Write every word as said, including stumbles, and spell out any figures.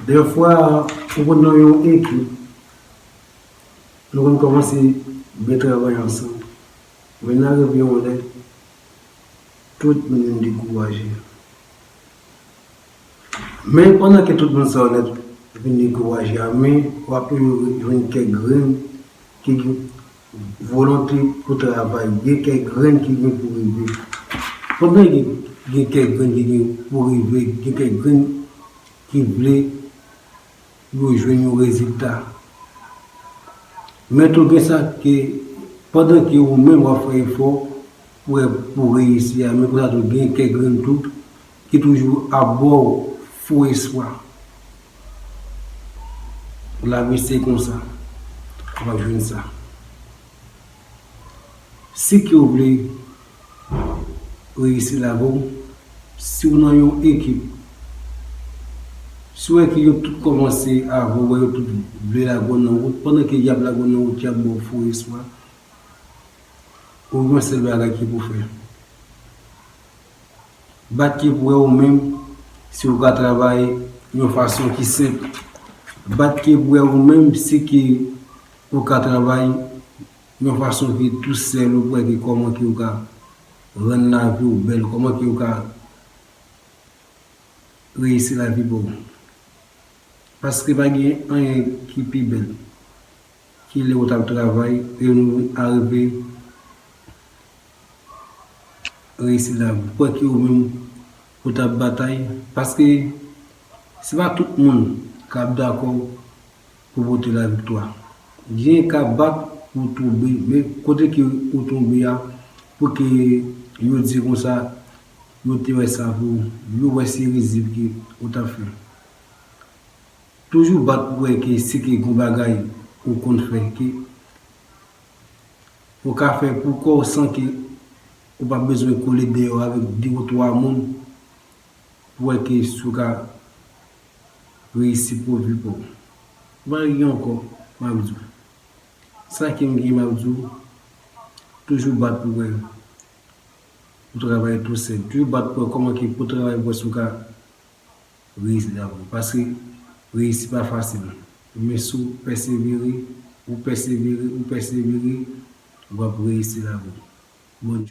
Dèfwa, ou konn nan yon ekip, nou konn kòmanse byen travay ansanm. Men nan rive yon lè, tout moun vin dekouraje. Men pandan ke tout moun sa yo nèt vin dekouraje a, men w ap toujou jwenn kèk grenn ki gen volonte pou travay, gen kèk grenn ki gen pou rive. Pandan gen, gen kèk grenn ki gen pou rive, gen kèk grenn ki vle yo jwenn yon rezilta. Men tou gen sa ke pandan ke ou menm w ap fè efò pou, pou reyisi a, men konsa tou gen kèk grenn tou ki toujou ap ba w fo espwa. Lavi se konsa. W ap jwenn sa. Si ke w vle reyisi lavi w, si w nan yon ekip, si w wè ke yo tout kòmanse avan w, wè yo tout vle lage w nan wout, pandan ke y ap lage w nan wout, y ap ba w fo espwa, ou gen yon sèl bagay ki pou fè. Bat ke pou wè ou menm si ou ka travay yon fason ki senp. Bat ke pou wè ou menm si ke ou ka travay yon fason ki tou sèl ou pou wè ke kòman ke ou ka rann lavi w bèl, kòman ke ou ka reyisi lavi pa w. Paske pa gen anyen ki pi bèl ki lè ou t ap travay e nou arive reyisi lavi w. Kwè ke ou menm ou t ap batay, paske se pa tout moun k ap dakò pou pote laviktwa. Gen ka bat pou tonbe, men kote ke ou tonbe a, pou ke yo di konsa, yo te wè sa pou ou, yo wè se rizib ke ou t ap fè. Toujou bat pou wè ke si ke gon bagay ou konn fè, ke ou ka fè pou kò w san ke ou pa bezwen kole deyò avèk de ou twa moun pou wè ke si w ka reyisi pou vi pa w. Bagay gen ankò, m ap di w. Sa ke m gen, m ap di w, toujou bat pou wè ou travay tou sèl. Toujou bat pou wè kòman ke pou travay pou wè si w ka reyisi lavi w. Paske reyisi pa fasil. Men si w pèsevere, ou pèsevere, ou pèsevere, w ap reyisi lavi w. Bòn